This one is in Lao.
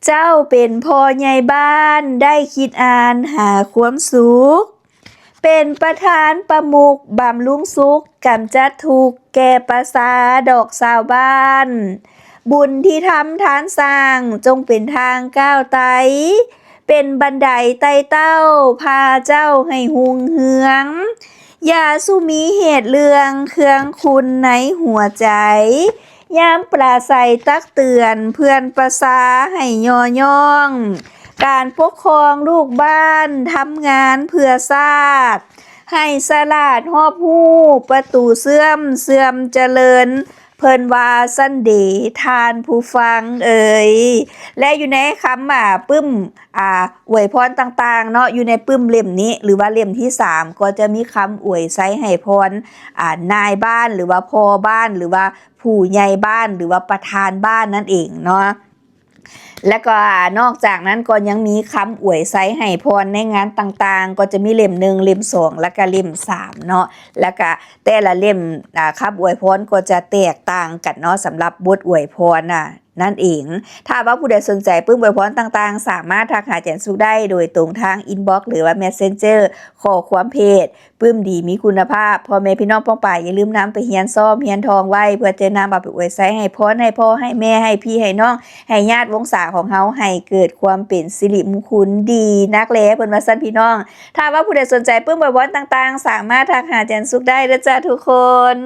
ເຈົ້າເປັນພໍ່ໃຫຍ່ບ້ານ ໄດ້ຄິດອ່ານຫາຄວາມສຸກ, ເປັນປະທານປະມຸກບຳລຸງສຸກ ກຳຈັດທຸກແກ່ປະຊາດອກຊາວບ້ານ. ບຸນທີ່ທຳທານສ້າງ ຈົ່ງເປັນທາງກ້າວໄຕ່, ເປັນບັນໄດໄຕ່ເຕົ້າ ພາເຈົ້າໃຫ້ຮຸ່ງເຮືອງ. ຢ່າສູ່ມີເຫດເລື່ອງເຄືອງຂຸ່ນໃນຫົວໃຈ, ຍາມປາໄສຕັກເຕືອນເພື່ອນປະຊາໃຫ້ຍໍຍ້ອງ, ການປົກຄອງລູກບ້ານທຳງານເພື່ອຊາດ, ໃຫ້ສະຫຼາດຮອບຮູ້ປະຕູເຊື່ອມ ເຊື່ອມຈະເລີນ. ເພິ່ນວ່າຊັ້ນເດ ທ່ານຜູ້ຟັງເອີຍ. ແລະ ຢູ່ໃນຄຳ ອ່າ ປຶ້ມ ອ່າ ອວຍພອນຕ່າງໆເນາະ ຢູ່ໃນປຶ້ມເຫຼັ້ມນີ້ ຫຼືວ່າເຫຼັ້ມທີສາມ ກໍຈະມີຄຳອວຍໄຊໃຫ້ພອນ ອ່າ ນາຍບ້ານ ຫຼືວ່າພໍ່ບ້ານ ຫຼືວ່າຜູ້ໃຫຍ່ບ້ານ ຫຼືວ່າປະທານບ້ານນັ້ນເອງເນາະ. ແລ້ວກໍນອກຈາກນັ້ນກໍຍັງມີຄຳອວຍໄຊໃຫ້ພອນໃນງານຕ່າງໆ ກໍຈະມີເຫຼັ້ມໜຶ່ງ ເຫຼັ້ມສອງ ແລ້ວກະເຫຼັ້ມສາມເນາະ. ແລ້ວກະແຕ່ລະເຫຼັ້ມ ອ່າ ຄຳອວຍພອນກໍຈະແຕກຕ່າງກັນເນາະ ສຳລັບບົດອວຍພອນນະ ນັ້ນເອງ. ຖ້າວ່າຜູ້ໃດສົນໃຈປຶ້ມອວຍພອນຕ່າງໆ ສາມາດທັກຫາອາຈານສຸກໄດ້ໂດຍຕົງທາງອິນບັອກ ຫຼືວ່າແມັດເຊັນເຈີ ຂໍ້ຄວາມເພຈ ປຶ້ມດີມີຄຸນນະພາບ. ພໍ່ແມ່ພີ່ນ້ອງປ້ອງປາຍ ຢ່າລືມນຳໄປຮຽນຊ້ອມຮຽນທ່ອງໄວ້ ເພື່ອຈະນຳເອົາໄປອວຍໄຊໃຫ້ພອນ ໃຫ້ພໍ່ໃຫ້ແມ່ ໃຫ້ພີ່ໃຫ້ນ້ອງ ໃຫ້ຍາດວົງສາຂອງເຮົາ ໃຫ້ເກີດຄວາມເປັນສິລິມຸງຄຸນດີນັກແລ ເພິ່ນວ່າຊັ້ນພີ່ນ້ອງ. ຖ້າວ່າຜູ້ໃດສົນໃຈປຶ້ມອວຍພອນຕ່າງໆ ສາມາດທັກຫາອາຈານສຸກໄດ້ເດີຈ້າທຸກຄົນ.